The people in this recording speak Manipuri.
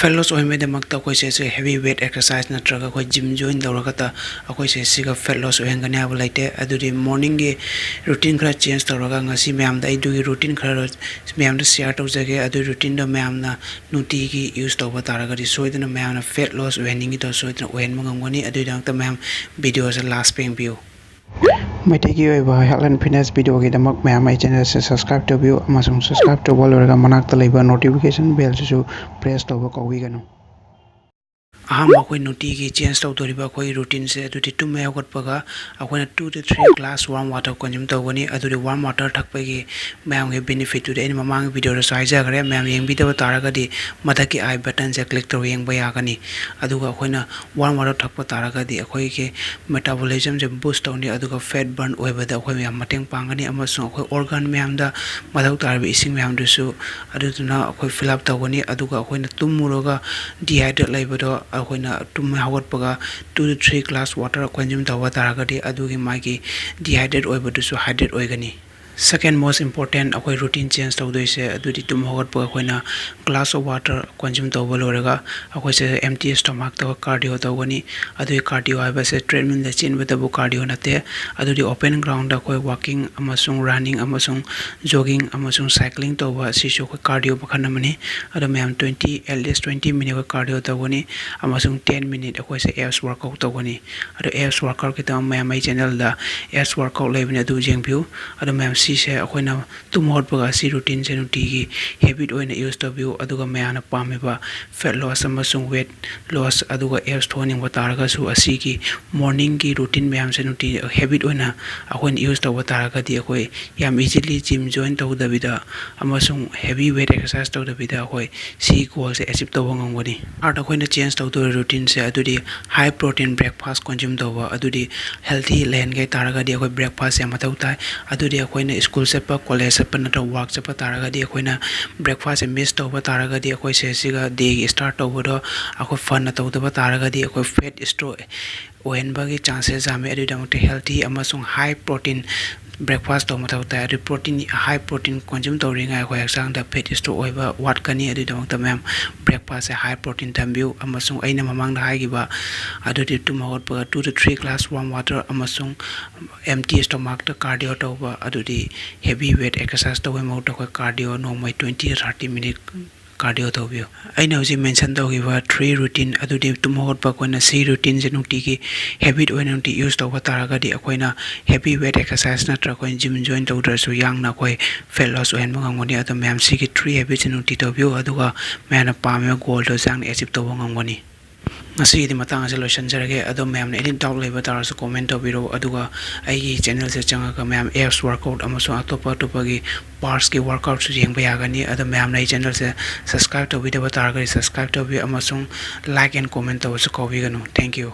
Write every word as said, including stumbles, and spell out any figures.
Fat loss ꯑꯣꯏꯍꯟꯕꯒꯤꯗꯃꯛꯇ ꯑꯩꯈꯣꯏꯁꯦ ꯁꯤ heavy weight exercise ꯅꯠꯇ꯭ꯔꯒ ꯑꯩꯈꯣꯏ gym join ꯇꯧꯔꯒꯇ ꯑꯩꯈꯣꯏꯁꯦ ꯁꯤꯒ fat loss ꯑꯣꯏꯍꯟꯒꯅꯤ ꯍꯥꯏꯕ ꯂꯩꯇꯦ꯫ ꯑꯗꯨꯗꯤ morningꯒꯤ routine ꯈꯔ change ꯇꯧꯔꯒ ꯉꯁꯤ ꯃꯌꯥꯝꯗ ꯑꯩ ꯑꯗꯨꯒꯤ routine ꯈꯔ ꯃꯌꯥꯝꯗ share ꯇꯧꯖꯒꯦ꯫ ꯑꯗꯨꯒꯤ routineꯗꯣ ꯃꯌꯥꯝꯅ ꯅꯨꯡꯇꯤꯒꯤ use ꯇꯧꯕ ꯇꯥꯔꯒꯗꯤ ꯁꯣꯏꯗꯅ ꯃꯌꯥꯝꯅ fat loss ꯑꯣꯏꯍꯟꯅꯤꯡꯉꯤꯗꯣ ꯁꯣꯏꯗꯅ ꯑꯣꯏꯍꯟꯕ ꯉꯝꯒꯅꯤ꯫ ꯑꯗꯨꯒꯤꯗꯃꯛꯇ ꯃꯌꯥꯝ videoꯁꯦ last ꯐꯥꯎ ꯌꯦꯡꯕꯤꯌꯨ꯫ ꯃꯩꯇꯩꯒꯤ ꯑꯣꯏꯕ health and fitness videoꯒꯤꯗꯃꯛ ꯃꯌꯥꯝ ꯑꯩ channelꯁꯦ subscribe ꯇꯧꯕꯤꯌꯨ ꯑꯃꯁꯨꯡ subscribe ꯇꯧꯕ ꯂꯣꯏꯔꯒ ꯃꯅꯥꯛꯇ ꯂꯩꯕ notification bellꯁꯤꯁꯨ press ꯇꯧꯕ ꯀꯥꯎꯕꯤꯒꯅꯨ꯫ ꯑꯍꯥꯟꯕ ꯑꯩꯈꯣꯏ ꯅꯨꯡꯇꯤꯒꯤ change ꯇꯧꯗꯣꯔꯤꯕ ꯑꯩꯈꯣꯏ routineꯁꯦ ꯑꯗꯨꯗꯤ ꯇꯨꯝ ꯍꯦꯛ ꯍꯧꯒꯠꯄꯒ ꯑꯩꯈꯣꯏꯅ two to three glass warm water consume ꯇꯧꯒꯅꯤ꯫ ꯑꯗꯨꯗꯤ warm water ꯊꯛꯄꯒꯤ ꯃꯌꯥꯝꯒꯤ benefitꯇꯨꯗꯤ ꯑꯩꯅ ꯃꯃꯥꯡꯒꯤ videoꯗꯁꯨ ꯍꯥꯏꯖꯈ꯭ꯔꯦ꯫ ꯃꯌꯥꯝ ꯌꯦꯡꯕꯤꯗꯕ ꯇꯥꯔꯒꯗꯤ ꯃꯊꯛꯀꯤ I buttonꯁꯦ click ꯇꯧꯔ ꯌꯦꯡꯕ ꯌꯥꯒꯅꯤ꯫ ꯑꯗꯨꯒ ꯑꯩꯈꯣꯏꯅ warm water ꯊꯛꯄ ꯇꯥꯔꯒꯗꯤ ꯑꯩꯈꯣꯏꯒꯤ metabolismꯁꯦ boost ꯇꯧꯅꯤ, ꯑꯗꯨꯒ fat burn ꯑꯣꯏꯕꯗ ꯑꯩꯈꯣꯏ ꯌꯥꯝ ꯃꯇꯦꯡ ꯄꯥꯡꯒꯅꯤ, ꯑꯃꯁꯨꯡ ꯑꯩꯈꯣꯏ organ ꯃꯌꯥꯝꯗ ꯃꯊꯧ ꯇꯥꯔꯤꯕ ꯏꯁꯤꯡ ꯃꯌꯥꯝꯗꯨꯁꯨ ꯑꯗꯨꯗꯨꯅ ꯑꯩꯈꯣꯏ fill up ꯇꯧꯒꯅꯤ꯫ ꯑꯗꯨꯒ ꯑꯩꯈꯣꯏꯅ ꯇꯨꯝꯃꯨꯔꯒ dehydrate ꯂꯩꯕꯗꯣ ꯑꯩꯈꯣꯏꯅ ꯇꯨꯝ ꯍꯧꯒꯠꯄꯒ two to three glass water consume ꯇꯧꯕ ꯇꯥꯔꯒꯗꯤ ꯑꯗꯨꯒꯤ ꯃꯥꯒꯤ dehydrate ꯑꯣꯏꯕꯗꯨꯁꯨ hydrate ꯑꯣꯏꯒꯅꯤ꯫ Second most important ꯑꯩꯈꯣꯏ routine change ꯇꯧꯗꯣꯏꯁꯦ ꯑꯗꯨꯗꯤ ꯇꯨꯝ ꯍꯧꯒꯠꯄꯒ ꯑꯩꯈꯣꯏꯅ glass of water consume ꯇꯧꯕ ꯂꯣꯏꯔꯒ ꯑꯩꯈꯣꯏꯁꯦ empty stomachꯇ cardio ꯇꯧꯒꯅꯤ꯫ ꯑꯗꯨꯒꯤ cardio ꯍꯥꯏꯕꯁꯦ treadmillꯗ ꯆꯦꯟꯕꯗꯕꯨ cardio ꯅꯠꯇꯦ꯫ ꯑꯗꯨꯗꯤ open groundꯗ ꯑꯩꯈꯣꯏ walking ꯑꯃꯁꯨꯡ running ꯑꯃꯁꯨꯡ jogging ꯑꯃꯁꯨꯡ cycling ꯇꯧꯕ ꯑꯁꯤꯁꯨ ꯑꯩꯈꯣꯏ cardio ꯃꯈꯜ ꯑꯃꯅꯤ꯫ ꯑꯗꯣ ꯃꯌꯥꯝ twenty, at least twenty minute ꯑꯩꯈꯣꯏ cardio ꯇꯧꯒꯅꯤ ꯑꯃꯁꯨꯡ ten minute ꯑꯩꯈꯣꯏꯁꯦ abs workout ꯇꯧꯒꯅꯤ꯫ ꯑꯗꯣ abs workoutꯀꯤꯗꯃꯛ ꯃꯌꯥꯝ ꯑꯩ channelꯗ abs workout ꯂꯩꯕꯅꯦ, ꯑꯗꯨ ꯌꯦꯡꯕꯤꯌꯨ꯫ ꯑꯗꯣ ꯃꯌꯥꯝ ꯁꯤꯁꯦ ꯑꯩꯈꯣꯏꯅ ꯇꯨꯝ ꯍꯧꯒꯠꯄꯒ ꯑꯁꯤ routineꯁꯦ ꯅꯨꯡꯇꯤꯒꯤ habit ꯑꯣꯏꯅ use ꯇꯧꯕꯤꯌꯨ꯫ ꯑꯗꯨꯒ ꯃꯌꯥꯝꯅ ꯄꯥꯝꯃꯤꯕ fat loss ꯑꯃꯁꯨꯡ weight loss ꯑꯗꯨꯒ abs ꯊꯣꯛꯍꯟꯅꯤꯡꯕ ꯇꯥꯔꯒꯁꯨ ꯑꯁꯤꯒꯤ morningꯒꯤ routine ꯃꯌꯥꯝꯁꯦ ꯅꯨꯡꯇꯤ habit ꯑꯣꯏꯅ ꯑꯩꯈꯣꯏꯅ use ꯇꯧꯕ ꯇꯥꯔꯒꯗꯤ ꯑꯩꯈꯣꯏ ꯌꯥꯝ easily gym join ꯇꯧꯗꯕꯤꯗ ꯑꯃꯁꯨꯡ heavy weight exercise ꯇꯧꯗꯕꯤꯗ ꯑꯩꯈꯣꯏ ꯁꯤ goalꯁꯦ achieve ꯇꯧꯕ ꯉꯝꯒꯅꯤ꯫ Third ꯑꯩꯈꯣꯏꯅ change ꯇꯧꯗꯣꯏ routineꯁꯦ ꯑꯗꯨꯗꯤ high protein breakfast consume ꯇꯧꯕ꯫ ꯑꯗꯨꯗꯤ healthy ꯂꯩꯍꯟꯒꯦ ꯇꯥꯔꯒꯗꯤ ꯑꯩꯈꯣꯏ breakfastꯁꯦ ꯌꯥꯝ ꯃꯊꯧ ꯇꯥꯏ꯫ ꯑꯗꯨꯗꯤ ꯑꯩꯈꯣꯏꯅ school ꯆꯠꯄ, college ꯆꯠꯄ ꯅꯠꯇ꯭ꯔꯒ work ꯆꯠꯄ ꯇꯥꯔꯒꯗꯤ ꯑꯩꯈꯣꯏꯅ breakfastꯁꯦ miss ꯇꯧꯕ ꯇꯥꯔꯒꯗꯤ ꯑꯩꯈꯣꯏꯁꯦ ꯁꯤꯒ dayꯒꯤ start ꯇꯧꯕꯗꯣ ꯑꯩꯈꯣꯏ funꯅ ꯇꯧꯗꯕ ꯇꯥꯔꯒꯗꯤ ꯑꯩꯈꯣꯏ fat stroke ꯑꯣꯏꯍꯟꯕꯒꯤ chances ꯌꯥꯝꯃꯤ꯫ ꯑꯗꯨꯒꯤꯗꯃꯛꯇ healthy ꯑꯃꯁꯨꯡ high protein breakfast ꯇꯧꯕ ꯃꯊꯧ ꯇꯥꯏ꯫ ꯑꯗꯨ protein, high protein consume ꯇꯧꯔꯤꯉꯩ ꯑꯩꯈꯣꯏ ꯍꯛꯆꯥꯡꯗ fat stock ꯑꯣꯏꯕ ꯋꯥꯠꯀꯅꯤ꯫ ꯑꯗꯨꯒꯤꯗꯃꯛꯇ ꯃꯌꯥꯝ breakfastꯁꯦ high protein ꯊꯝꯕꯤꯌꯨ꯫ ꯑꯃꯁꯨꯡ ꯑꯩꯅ ꯃꯃꯥꯡꯗ ꯍꯥꯏꯈꯤꯕ ꯑꯗꯨꯗꯤ ꯇꯨꯝ ꯍꯧꯒꯠꯄꯒ two to three glass warm water ꯑꯃꯁꯨꯡ empty stomachꯇ cardio ꯇꯧꯕ ꯑꯗꯨꯗꯤ heavy weight exercise ꯇꯧꯕꯒꯤ ꯃꯍꯨꯠꯇ ꯑꯩꯈꯣꯏ cardio ꯅꯣꯡꯃꯒꯤ twenty thirty minute cardio ꯇꯧꯕꯤꯌꯨ꯫ ꯑꯩꯅ ꯍꯧꯖꯤꯛ mention ꯇꯧꯈꯤꯕ three routine ꯑꯗꯨꯗꯤ ꯇꯨꯝ ꯍꯧꯒꯠꯄ ꯑꯩꯈꯣꯏꯅ ꯁꯤ routineꯁꯦ ꯅꯨꯡꯇꯤꯒꯤ habit ꯑꯣꯏꯅ ꯅꯨꯡꯇꯤ use ꯇꯧꯕ ꯇꯥꯔꯒꯗꯤ ꯑꯩꯈꯣꯏꯅ heavy weight exercise ꯅꯠꯇ꯭ꯔꯒ ꯑꯩꯈꯣꯏꯅ gym join ꯇꯧꯗ꯭ꯔꯁꯨ ꯌꯥꯡꯅ ꯑꯩꯈꯣꯏ fat loss ꯑꯣꯏꯍꯟꯕ ꯉꯝꯒꯅꯤ꯫ ꯑꯗꯣ ꯃꯌꯥꯝ ꯁꯤꯒꯤ three habitꯁꯦ ꯅꯨꯡꯇꯤ ꯇꯧꯕꯤꯌꯨ, ꯑꯗꯨꯒ ꯃꯌꯥꯝꯅ ꯄꯥꯝꯃꯤꯕ goalꯗꯣ ꯌꯥꯡꯅ achieve ꯇꯧꯕ ꯉꯝꯒꯅꯤ꯫ ꯉꯁꯤꯒꯤꯗꯤ ꯃꯇꯥꯡ ꯑꯁꯤꯗ ꯂꯣꯏꯁꯤꯟꯖꯔꯒꯦ꯫ ꯑꯗꯣ ꯃꯌꯥꯝꯅ any doubt ꯂꯩꯕ ꯇꯥꯔꯁꯨ comment ꯇꯧꯕꯤꯔꯛꯎ꯫ ꯑꯗꯨꯒ ꯑꯩꯒꯤ channelꯁꯦ ꯆꯪꯉꯒ ꯃꯌꯥꯝ abs workout ꯑꯃꯁꯨꯡ ꯑꯇꯣꯞꯄ ꯑꯇꯣꯞꯄꯒꯤ partsꯀꯤ workoutꯁꯨ ꯌꯦꯡꯕ ꯌꯥꯒꯅꯤ꯫ ꯑꯗꯣ ꯃꯌꯥꯝꯅ ꯑꯩ channelꯁꯦ subscribe ꯇꯧꯕꯤꯗꯕ ꯇꯥꯔꯒꯗꯤ subscribe ꯇꯧꯕꯤꯌꯨ ꯑꯃꯁꯨꯡ like and comment ꯇꯧꯕꯁꯨ ꯀꯥꯎꯕꯤꯒꯅꯨ꯫ Thank you꯫